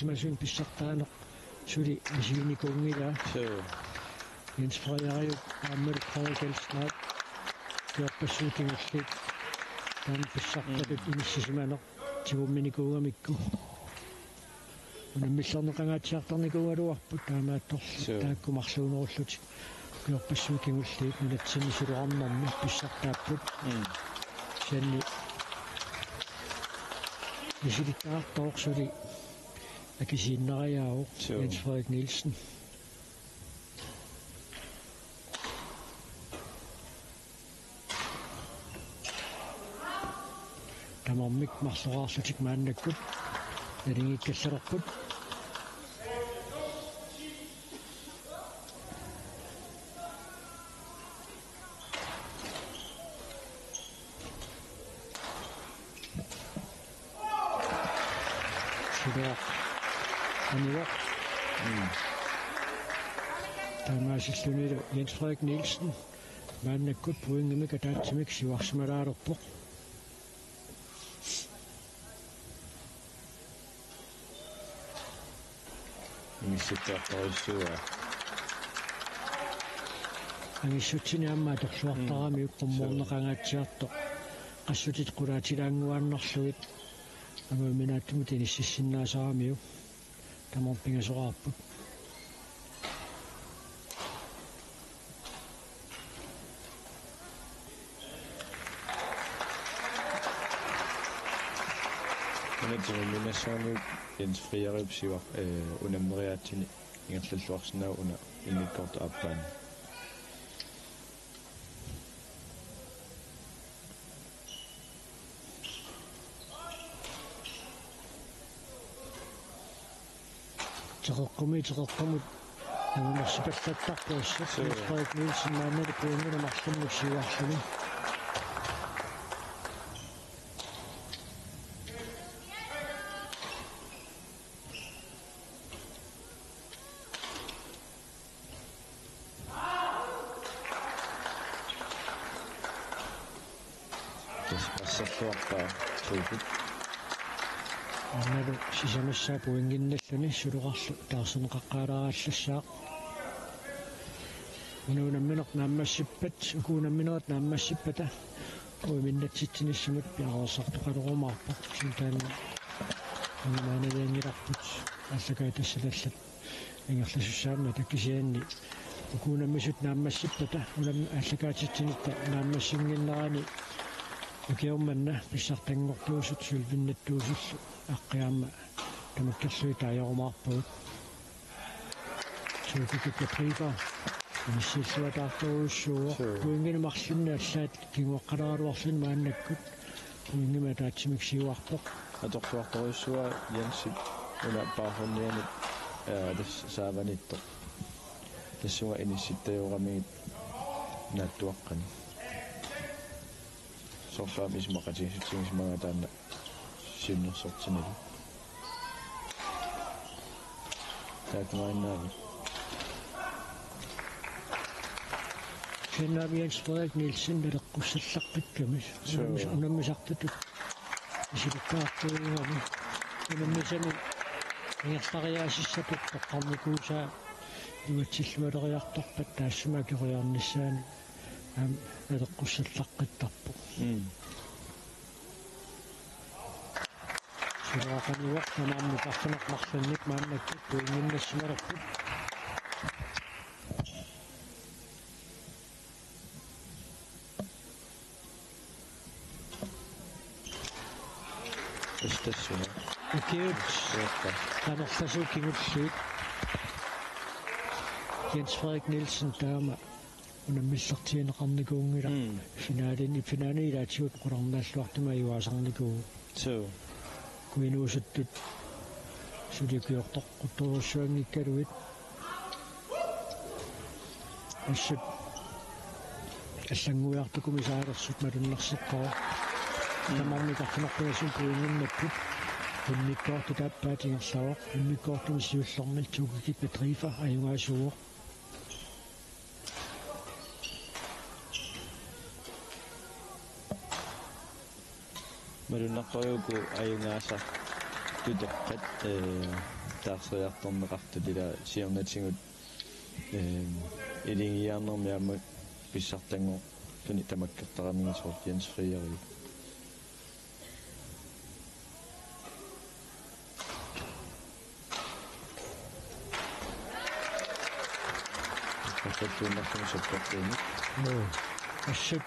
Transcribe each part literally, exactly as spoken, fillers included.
Massakkut pissartaaneq suli misiginikuunngilaa. Suu. Jens Frederiup aammalu Frederik Elsner. Ukiorpassuit kingulliit taama pissartatut Mm. inissisimaneq tigumminikuugamikku. Unammillerneqangaatsiartarnikuugaluarput taamaattorli. Suu. Taakku marluunerullutik ukiorpassuit kingulliit nunatsinni siloornermi pissartaapput. Mm. Kisianni misilittagaqartoq suli akisiinnariaavoq. Suu. Jens Frederik Nielsen. Tamarmik marloraarlutik maannakkut nalingikkallarput. Siloaq anivoq. Mm. Taamaasillunilu Jens Frederik Nielsen maannakkut pointimik ataatsimik siuarsimalaalerpoq. Inissittartorujussuuaa. Angissutsini aamma atorluartaramiuk. Mm. Qummoorneqangaatsiartoq. Qassutit qulaatilaannguaannarlugit. Aamma iminaattumut inississinnaasaramiuk. Tamarmik pingasoqarput. Una timunnimassaaniit Jens Frederiup siuar, eh, unammeriaatsini ingerlalluarsinnaavoq una immikkoortup aappaani. Teqeqqumi teqeqqumut nalunarsipallattarpoq assut. Suu. Jens Frederik Nielsen maannalu pointinik marlunnik siuarluni. Tassa passerluarpaa Tuukut. Aammalu sisamassaa pointinnalluni suloqarlu taarserneqaqqaalaarallassaaq. Una unammineq naammassippat, uku unamminerit naammassippata uiminnatsitsinissamut piareersartoqalerumaarpoq. Kisianni taanna unammineq naammassinngilarput aallakaatitassalallat ingerlasussaammata, kisianni uku unammisut naammassippata unam-, aallakaatitsinitta naammassinnginnerani ukioq manna pissartanngortuusut sølvinnattuusullu aqqi aamma tamakkerlugit taajarumaarpagut. Tuukikip Petrifa inissilluataartorujussuuvoq. Suu. Pointinik marlunnik allaat kinguaqqaleraluarluni maannakkut pointimik ataatsimik siuarpoq. Atorluartorujussuuaa Jensip una paarunniani, aa, tassa saavaniittoq. Tassunga inissittajoramigit naatsuaqqani. Soorlu aamma isumaqatigiissutigisimagaat taanna siunnersortinillu. Taakkuinnarmik. Kisianni aamma Jens Frederik Nielsen naleqqussalaqqikkami. Suu. Unammis-, unammisartutut misilittagaqqigaluarami. Unammisani ingerlariaasissatut toqqarnikuusaa iluatsillualeriartorpat taassuma akoriarnissaanut aamma naleqqussallaqqittarpoq. Mm. Siloaq anivoq, tamarmik arfineq marlunnik maannakkut pointinnassimalerput. Tassa tassunga. Ukiut. Ukiut. Qanorsuaq kingulliit. Jens Frederik Nielsen taama unammillertigineqarnikuunngilaq. Mm. Finalini, finalini ilaatigut qularnaalluartumik ajugaasarnikuuvoq. Suu. Uku inuusuttut suli ukiortoqquttorujussuanngikkaluit. Assut allannguiartukumisaarersut malunnarseqqavoq. Mm. Tamarmik arfineq-pingasut pointinnarput. Immikkoortut aappaat ingerlavoq. Immikkoortumi siullermi Tuukikip Petrifa ajugaasuuvoq. Malunnarpoq uku ajugaasat tutoqqat, ee, Taarsiartorneqartut ila siornatigut, ehm, iligiiaarnermi aamma pissartanngorluni tamakkertaramigit soorlu Jens Frederik. Qassalluinnarluni sappertuumik. Joo. Assut.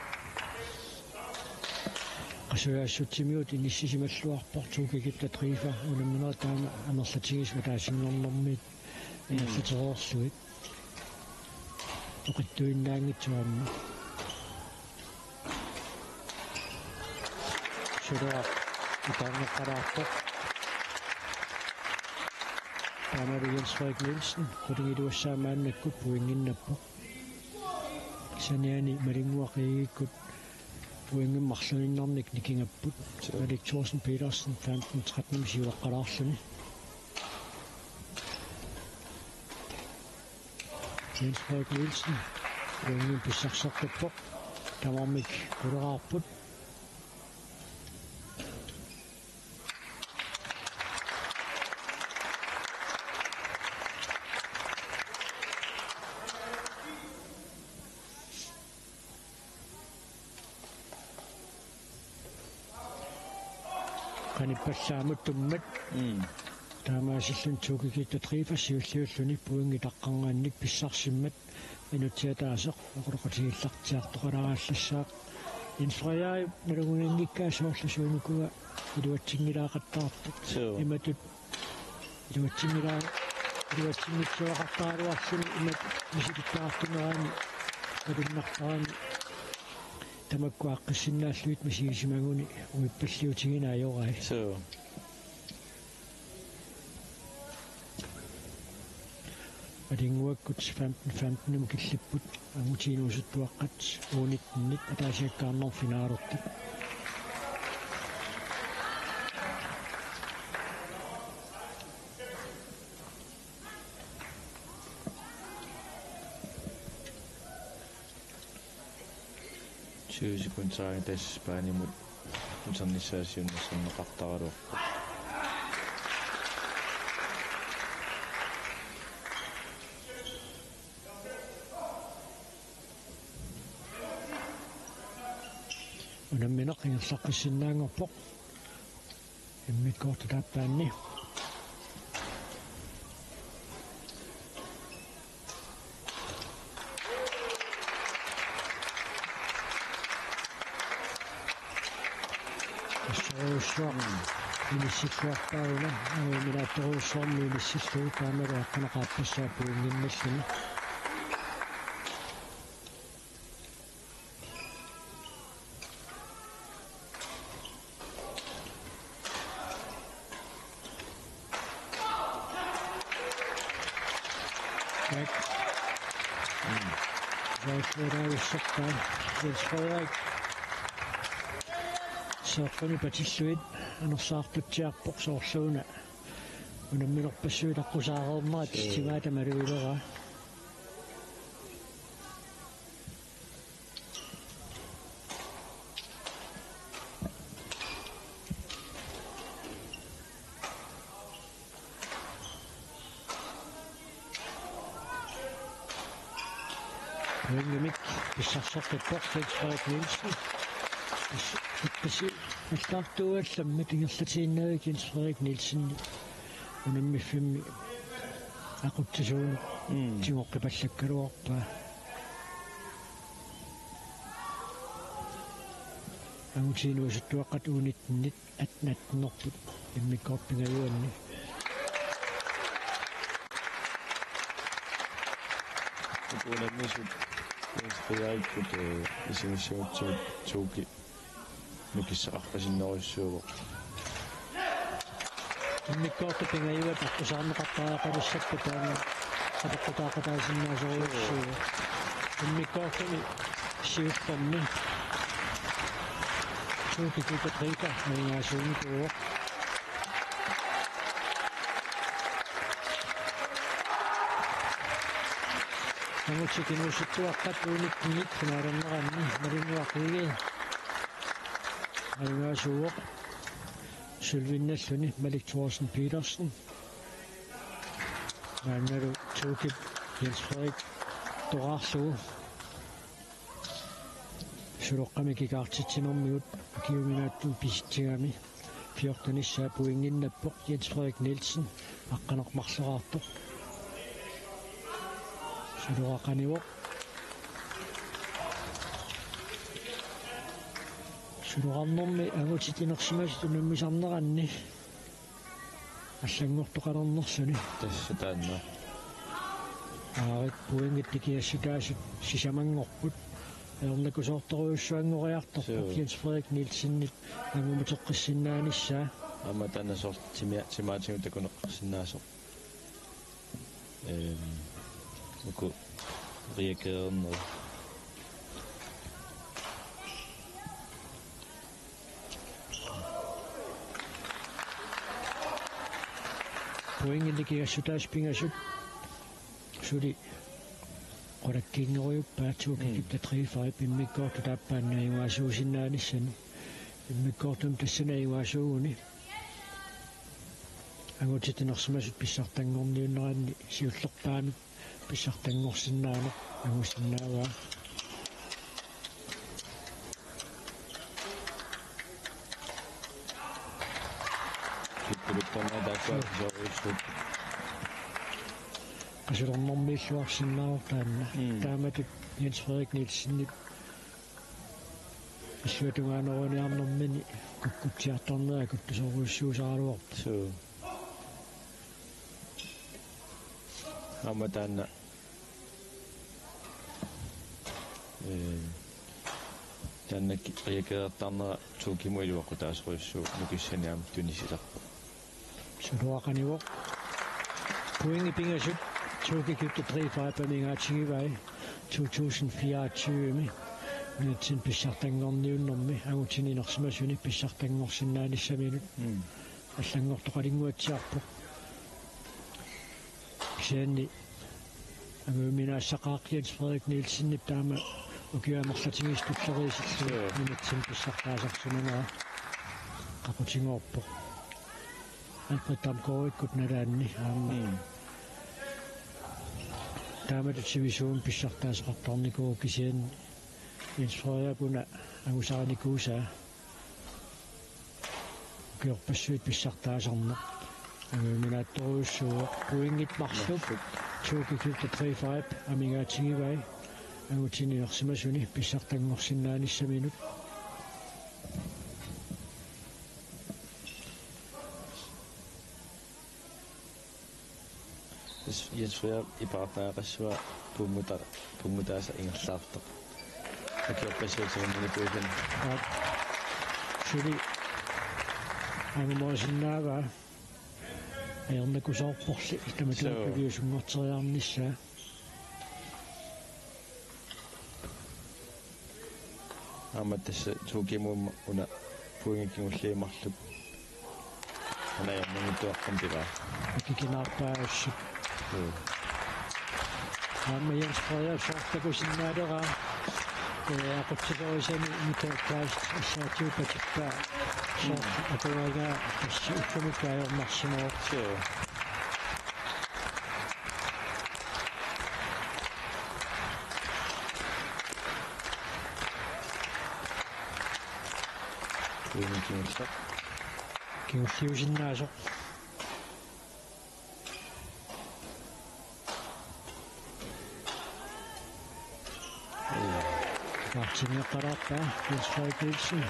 Qasujaassutsimigut inissisimalluarpoq, Tuukikittat Riifa unamminerit taama amerlatigisut ataasinngornermiit ingerlatereerlugit. Oqittuinnaanngitsoq aamma. Suloaq itaanneqqalaarpoq. Taamalu Jens Frederik Nielsen, qulingiluassaa maannakkut pointinnappoq. Saniani Malinnguaq Egedekkut pointit marluinnarnik nikingapput. Joo. Malik Thorsen Petersen femten tretten siuaqqalaarluni. Jens Frederik Nielsen, pointit pissarseqqippoq. Tamarmik quleraarput. Qanippallaamut tummat. Mm. Taamaasilluni Tuukikittat Riifa siulliulluni pointit taqqarngaannik pissarsimmat minutsit ataaseq oqaloqatigillartiartoqalaagallassaaq. Jens Frederik nalugunanngikkaa soorlu suunuku iluatsinngilaaqattaartoq. Joo. Imatut iluatsinngilaa-, iluatsinngitsuaqartaraluarluni imatut misilittartunerani malunnartarami tamakku aaqqissinnaallugit misigisimaguni uippalliutigineq ajorai. Joo. Malinnguakkut femten femten-imut killipput, angutini uusuttuaqqat U nitten-it ataasiakkaarnermut finaalertut. Tyve sekundit tassa Spaniamut uternissaa siunnersorneqartaraluarpoq. Unammineq ingerlaqqissinnaanngorpoq. Immikkoortut aappaanni. Assorujussuaq inissilluarpaa una, aammattaarujussuarmik inissillugu taamalu aqqaneq-aappassaa pointinnalluni. Tak. Mm. Saaffioraavissortaa Jens Frederik. Seeqquni patillugit anersaartutsiarpoq soorluuna. Unamminerpassuit aqqusaareernerat timaata malugileraa. Pointimik pissarseqqippoq Jens Frederik Nielsen. Pis-, pisi-, allaartuugallammi ingerlatiinnavik Jens Frederik Nielsen unammiffimmi aqutsisuuneq. Mm. Tigoqqipallakkaluarpaa. Angutini uusuttuaqqat U nitten-it atten attenerput immikkoortut pingajuanni. Unammisut Jens Frederikkut, eh, isigissagutsigu Tuuki nukissaqarpasinnerujussuuvoq. Immikkoortut pingajuat aqqusaarneqartariaqalissapput taanna apeqqutaaqataasinnaasorujussuuvoq. Immikkoortumi siullermi Tuukikittat Riifa aningaasuunikuuvoq. Angutini uusuttuaqqat U nitten-it finaalerneranni Malinnguaq Egede aningaasuuvoq. Sølvinnalluni Malik Thorsen Petersen. Maannalu Tuukip Jens Frederik toqqarlugu. Suloqqamik kigaartitsinermigut ukiuminaatsumik pisitsigami fjortenissaa pointinnappoq Jens Frederik Nielsen, aqqaneq-marloraartoq. Suloraqqanivoq. Suloraqqanermi angutit inersimasut unammisarneranni allanngortoqalernersuni. Tassa taanna. Aarit pointit nikingassutaasut sisamanngorput. Ajornakusoortorujussuanngoriartorpoq. Suu. Jens Frederik Nielsenip anguteqqissinnaanissaa. Aamma taanna soorlu timia-, timaatigut takuneqarsinnaasoq. Ehm, uku reageernerit. Pointit nikingassutaasut pingasut suli qulakkiinngorujuppaat. Tuukip Mm. Egypta tre fem immikkoortut aappaanni ajugaasuusinnaanissani. Immikkoortumi tassani ajugaasuuguni angutit inersimasut pissartanngorniunneranni siullerpaamik pissartanngorsinnaaneq angusinnaavaa. Kippulikkornaa taakku soorujussuit. Qasulernermiilluarsinnaavoq taanna. Mm. Taamatut Jens Frederik Nielsenip illuatungaaneruniarnermini kukkutsiartarneri akuttusorujussuusaraluarput. Suu. Aamma taanna, eh, taanna ki-, reageertarnera Tuukimut iluaqutaasorujussuuvoq, nukissani aamma tunisisarpoq. Suloraqqanivoq. Pointit pingasut Tuukip Egypta tre fem amigaatigivai to tusind fireogtyve-mi. Minutsit pissartanngorniunnermi angutini inersimasuni pissartanngorsinnaanissaminut. Mm. Allanngortoqalinnguatsiarpoq. Kisianni angujuminaassaqaaq Jens Frederik Nielsenip taama ukiut amerlatigisut tulleriiaarlutik. Suu. Minutsit pissartaasarsimanera qaqutigoorpoq. Alfred Damgaardikkut nalaanni aamma. Mm. Taamatut sivisuumik pissartaasoqartarnikuuvoq kisianni Jens Frederik una angusarinikuusaa. Ukiorpassuit pissartaasarneq angujuminaatsorujussuuvoq. Pointit marluk. Marluk. Tuukip Egypta tre fem amigaatigivai angutini inersimasuni pissartanngorsinnaanissaminut. Jens Frederik ipaartaaqassua punguta-, pungutaasa ingerlaartoq. Ukiorpassuit siunnersuutigineqarnikuusut. Aap. Suli angumoorsinnaavaa. Ajornakusoorporli tamatuma. Suu. Piliusunngorteriarnissaa. Aamma tassa Tuukimut una pointit kingulliit marluk. Ana jammanittuaqqam pilaa. Akikinaarpaassuk. Joo. Aamma Jens Frederik soorlu takusinnaaleraa. Eh, aqutsisorisani Michael Kleist assaatsiuppatippaa. Soorlu Mm. Akuerigaa tassa ullumi kaajornarsimavoq. Joo. Pointit kingulliit. Kingulliusinnaasoq. Kaptajneqalaarpaa Jens Frederik Nielsen.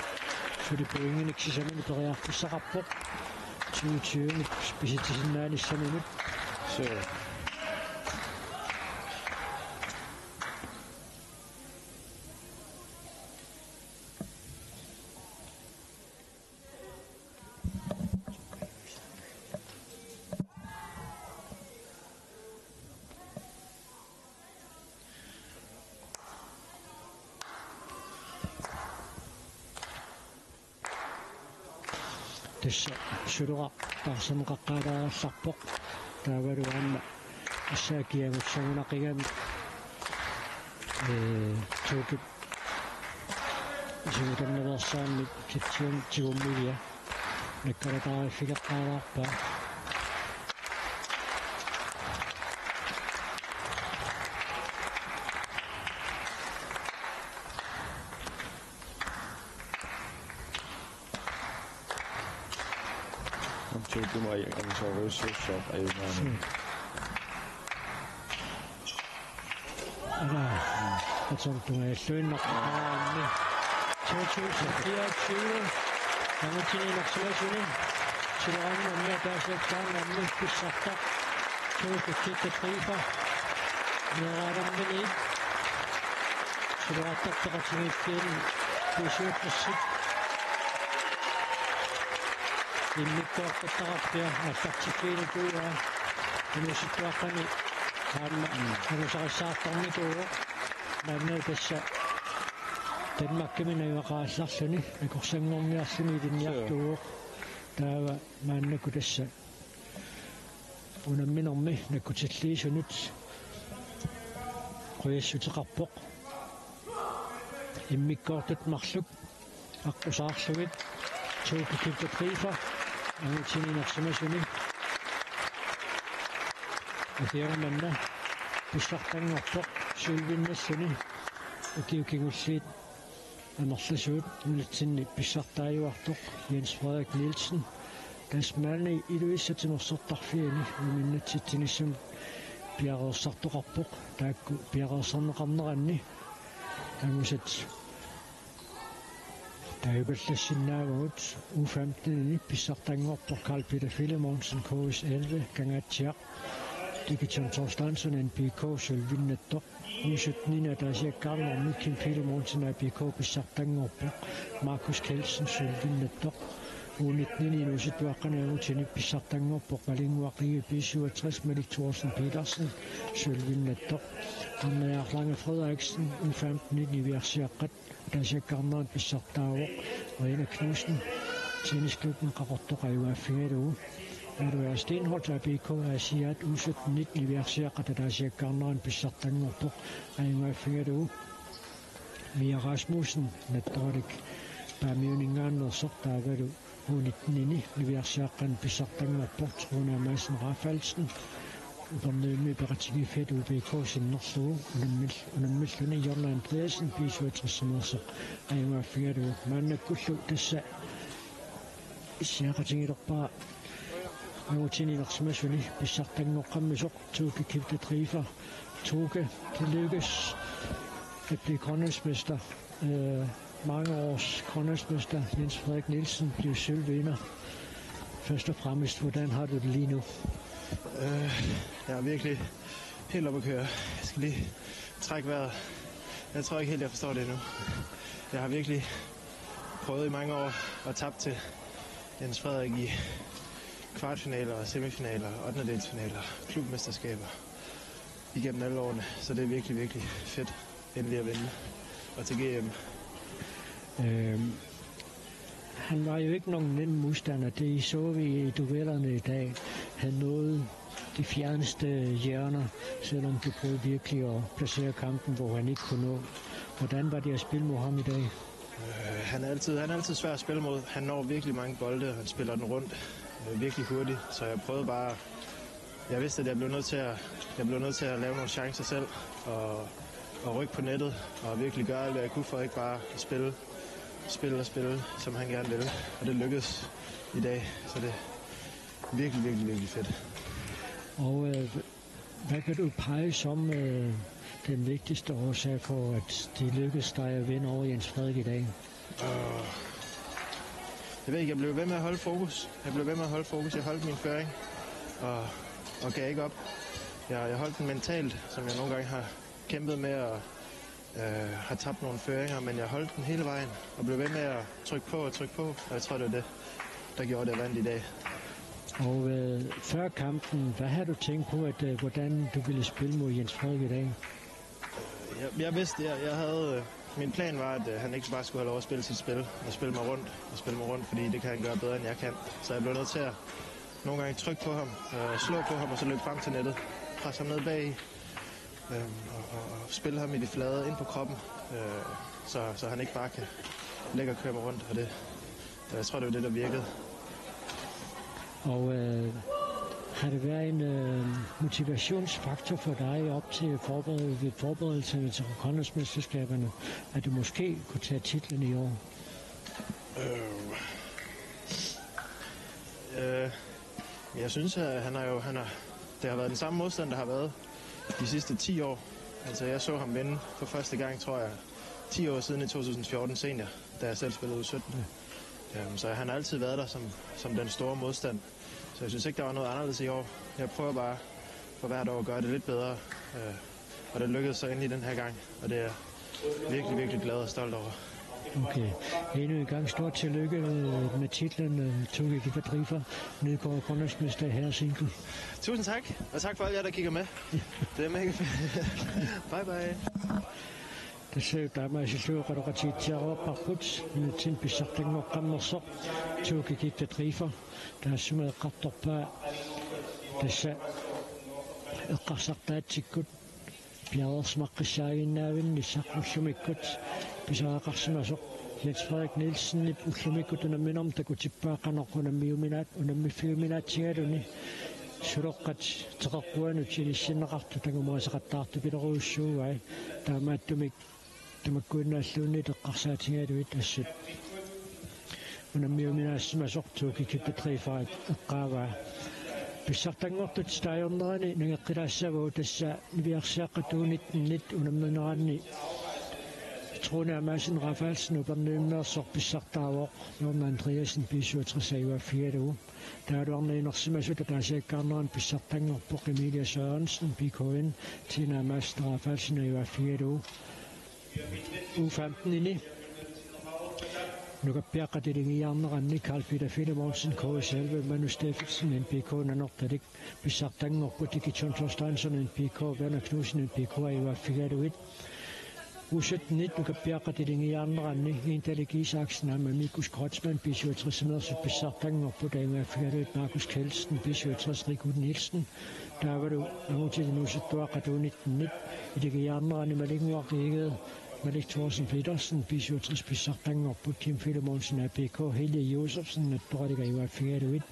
Suli pointinik sisamanut periarfissaqarpoq. Tyve tyve-mik pisitsisinnaanissaminut. Suu. Tassa Suloraaq taarserneqaqqaalaarallarpoq. Taavalu aamma assaakiagut sangunaqigami, ee, Tuukip isimutannaveersaannik Kitsion tigummilia nakkalataariffigeqqaalaarpaa. Tuukkimut ajusoorujussuussaaq ajugaanni. Ala, atortungajalluinnarpaa aammi. To tusind fireogtyve. Angutinit inersimasuni. Siloraanni aamma ataasiakkaarnermi pissartaq. Tuukkip Kitta Driver. Meeraalermini. Siloraattartoqatigiiffiin B syvogtres-ip immikkoortortaqarfia aallartiffiginikuuaa. Inuusuttuaqqani aamma alusarissaartarnikuuvoq. Maanna tassa Danmarkimi najugaqarallarluni nakorsanngorniarluni ilinniartuuvoq. Taava maannakkut tassa unamminermi nakkutilliisunut qujassuteqarpoq. Immikkoortut marluk aqqusaarlugit Tuukkip Kitta Driver angutinit inersimasuni. Ukiormanna pissartanngorpoq sølvinnalluni. Ukiut kingulliit amerlasuut nunatsinni pissartaajuartoq Jens Frederik Nielsen. Tassa maani Ilulissat timersortarfiani unamminnatsitsinissamut piareersartoqarpoq. Taakku piareersarneqarneranni angusat taagorpallassinnaavagut. U femten-ini pissartanngorpoq Carl Peter Filemonsen, K S elleve, Kangaatsiaq, Digiton Thorsteinsson, N B K, sølvinnattoq. U sytten-ini ataasiakkaarnermi Kim Filemonsen, A B K, pissartanngorpoq. Markus Kjeldsen, sølvinnattoq. U nitten-ini inuusuttuaqqani angutini pissartanngorpoq Malinnguaq Egede, B syvogtres, Malik Thorsen Petersen, sølvinnattoq. Arnajaaq Lange Frederiksen, U femten-it niviarsiaqqat, ataasiakkaarnerani pissartaavoq. Rina Knudsen, tennisklubben Qaqortoq, ajugaaffigalugu. Aalu Stenholt, A B K, Aasiaat, U sytten-it niviarsiaqqat, ataasiakkaarnerani pissartanngorpoq, ajugaaffigalugu. Mia Rasmussen, Nattoralik Paamiuninngaanneersoq, taavalu U nitten-ini niviarsiaqqani pissartanngorpoq Trona Madsen Rafaelsen, Upernavimmi peqatigiiffiata U B K sinnerlugu, unammil-, unammilluni Jonna Andreasen, B syvogtres-imeersoq, ajugaaffigalugu. Maannakkullu tassa issiaqatigilerpara angutinit inersimasuni pissartanngoqqammisoq Tuukkip Kitta Driver. Tuukka, det lykkes at blive grønlandsmester. Øh, mange års grønlandsmester Jens Frederik Nielsen blev sølvvinder. Først og fremmest, hvordan har du det lige nu? Øh, jeg er virkelig helt oppe at køre. Jeg skal lige trække vejret. Jeg tror ikke helt, jeg forstår det endnu. Jeg har virkelig prøvet i mange år og tabt til Jens Frederik i kvartfinaler og semifinaler, ottendedelsfinaler, klubmesterskaber igennem alle årene. Så det er virkelig, virkelig fedt endelig at vinde og til G M. Øhm, han var jo ikke nogen nem modstander. Det så vi i duellerne i dag. Han nåede de fjerneste hjørner, selvom du prøvede virkelig at placere kampen, hvor han ikke kunne nå. Hvordan var det at spille mod ham i dag? Øh, han er altid, han er altid svær at spille mod. Han når virkelig mange bolde, og han spiller den rundt øh, virkelig hurtigt. Så jeg prøvede bare, jeg vidste, at jeg blev nødt til at, jeg blev nødt til at lave nogle chancer selv, og, og rykke på nettet, og virkelig gøre alt, hvad jeg kunne for ikke bare at spille, spille og spille, som han gerne ville. Og det lykkedes i dag, så det er virkelig, virkelig, virkelig fedt. Og øh, hvad kan du pege som øh, den vigtigste årsag for, at det lykkedes dig at vinde over Jens Frederik i dag? Øh, jeg ved ikke, jeg blev ved med at holde fokus. Jeg blev ved med at holde fokus. Jeg holdt min føring og, og gav ikke op. Jeg, jeg holdt den mentalt, som jeg nogle gange har kæmpet med og øh, har tabt nogle føringer, men jeg holdt den hele vejen og blev ved med at trykke på og trykke på. Og jeg tror, det var det, der gjorde, at jeg vandt i dag. Og øh, før kampen, hvad har du tænkt på, at øh, hvordan du ville spille mod Jens Frederik i dag? Jeg, jeg vidste, jeg, jeg havde... Øh, min plan var, at øh, han ikke bare skulle have lov at spille sit spil og spille mig rundt og spille mig rundt, fordi det kan han gøre bedre, end jeg kan. Så jeg blev nødt til at nogle gange trykke på ham, øh, slå på ham og så løbe frem til nettet. Presse ham ned bag, øh, og, og, og spille ham i det flade ind på kroppen, øh, så, så han ikke bare kan ligge og køre mig rundt. Og det, jeg tror, det var det, der virkede. Og øh, har det været en øh, motivationsfaktor for dig op til forbered- ved forberedelserne til Grønlandsmesterskaberne, at du måske kunne tage titlen i år? Øh, øh, Jeg synes, at han har jo, han har, det har været den samme modstand, der har været de sidste ti år. Altså, jeg så ham vinde for første gang, tror jeg, ti år siden i to tusind fjorten senior, da jeg selv spillede U sytten. Øhm, så han har altid været der som, som den store modstand. Så jeg synes ikke, der var noget anderledes i år. Jeg prøver bare for hvert år at gøre det lidt bedre, øh, og det lykkedes så endelig den her gang, og det er jeg virkelig, virkelig glad og stolt over. Okay. Endnu en gang stort tillykke med, med titlen, øh, Toki Kitadrifa, Nørgaard grundlovsmester her single. Tusind tak, og tak for alle jer, der kigger med. Det er mega fedt. Bye bye. Tassa taamaasillugu oqaloqatigitsiaruarparput nunatsinni pissartanngoqqammersoq Toki Kitadrifa. Taassuma eqqartorpaa tassa eqqarsartaatsikkut piareersimaqqissaaginnaavinnissaq ullumikkut pisariaqarsimasoq Jens Frederik Nielsenip ullumikkut unamminermi takutippaa qanoq unammiuminaat-, unammiffigimiinnatsigaluni suloqqat teqeqquanut inissinneqartut angumeriseqattaartupiloorujussuugai taamaattumik tamakkuinnaalluunniit eqqarsaatigalugit assut unammiuminaassimasoq Toki Kitadrifa eqqaavaa. Pissartanngortut taajornerani nangeqqilaassavagut tassa niviarsiaqqat U nitten-it unammineranni Trune Amassen Rafaelsen Upernavimmeersoq pissartaavoq Jørgen Andreasen B syvogtres ajugaaffigalugu. Taavalu arnat inersimasut ataasiakkaarnerani pissartanngorpoq Emilia Sørensen B K N, Tina Amassen Rafaelsen ajugaaffigalugu. U femten-ini nukappiaqqat iligiiaarneranni Carl Peter Filemonsen K S elleve, Manu Steffensen N P K Nanortalik pissartanngorput, Digiton Thorsteinsson N P K, Werner Knudsen N P K ajugaaffigalugit. U sytten-it nukappiaqqat iligiiaarneranni Indalik Isaksen aamma Mikus Kreutzmann B syvogtres-imeersut pissartanngorput, ajugaaffigalugit Markus Kjeldsen B syvogtres, Riku Nielsen. Taavalu angutit inuusuttuaqqat U nitten-it iligiiaarneranni Malinnguaq Egede, Malik Thorsen Petersen B syvogtres pissartanngorput, Kim Filemonsen A P K, Helge Josefsen Nattoralik ajugaaffigalugit.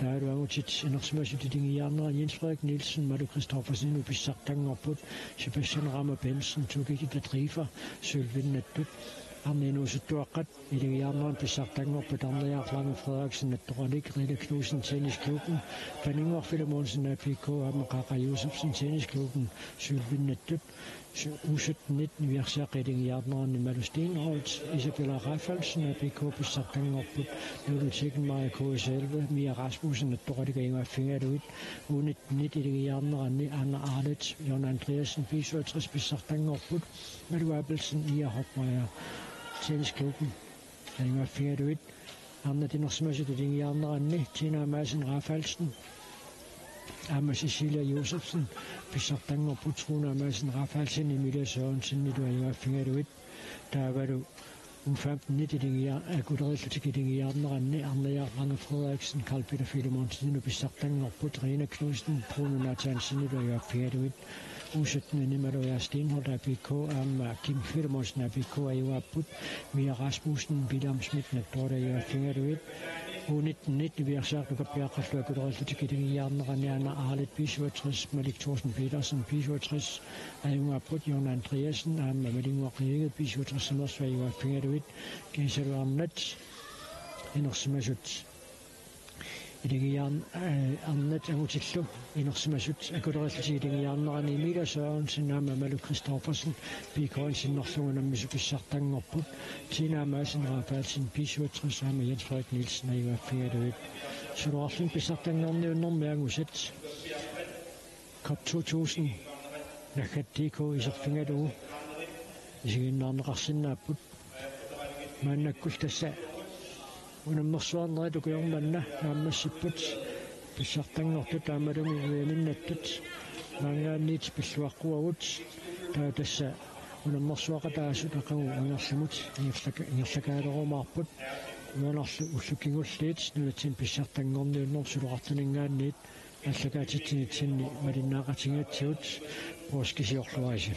Taavalu angutit inersimasut iligiiaarneranni Jens Frederik Nielsen Malu Christoffersenimut pissartanngorput, Sebastian Rama Bensen Toki Kitadrifa sølvinnattut. Arnat inuusuttuaqqat iligiiaarneranni pissartanngorput Arnajaaq Lange Frederiksen Nattoralik, Rina Knudsen Tennisklubben, Paninnguaq Filemonsen A P K aamma Qaqa Josefsen Tennisklubben sølvinnattut. Su-, U sytten-it niviarsiaqqat iligiiaarneranni Malu Steenholdt, Isabella Rafaelsen A P K pissartanngorput, Lulu Tegenmeier K S elleve, Mia Rasmussen Nattoralik ajugaaffigalugit. U nitten-it iligiiaarneranni Anna Arlet, Jørgen Andreasen B syvogtres pissartanngorput, Malu Abelsen Ia Hopmeier Tennisklubben ajugaaffigalugit. Arnat inersimasut iligiiaarneranni Tina Amassen Rafaelsen aamma Cecilia Josefsen pissartanngorput, Trune Amassen Rafaelsen Emilia Sørensenilu ajugaaffigalugit. Taavalu U femten-it iligiia-, akulerillutik iligiiaarneranni Arnajaaq Lange Frederiksen Carl Peter Filemonsenilu pissartanngorput, Rina Knudsen Bruno Nathansenilu ajugaaffigalugit. U sytten-ini Malu Steenholdt A P K aamma Kim Filemonsen A P K ajugaapput, Mia Rasmussen William Schmidt Nattoralik ajugaaffigalugit. U nitten-it niviarsiaqqat nukappiaqqallu akulerillutik iligiiaarneranni Anna Arlet B syvogtres, Malik Thorsen Petersen B syvogtres ajugaapput, Jørgen Andreasen aamma Malinnguaq Egede B syvogtres-imeersut ajugaaffigalugit. Kiisalu arnat inersimasut iligiiaarn-, eh, arnat angutillu inersimasut akulerillutik iligiiaarneranni Emilia Sørensen aamma Malu Christoffersen B K N sinnerlugu unammisut pissartanngorput, Tina Amassen Rafaelsen B syvogtres aamma Jens Frederik Nielsen ajugaaffigalugit. Suloqarluni pissartanngorniunnermi angusat Cup to tusind naggat D K iserfigalugu isiginnaarneqarsinnaapput. Maannakkullu tassa unammersuarnerit ukiormanna naammassipput, pissartanngortut taamaattumik V M-innattut maanngaanniit pilluaqquagut. Taava tassa unammersuaqataasut aqagu angerlamut ingerlaka-, ingerlakaalerumaarput. Uanarlu ullut kingulliit nunatsinni pissartanngorniunnerup suloqartuninngaanniit aallakaatitsinitsinni malinnaaqatigigatsigut, puiskisiorluarisi.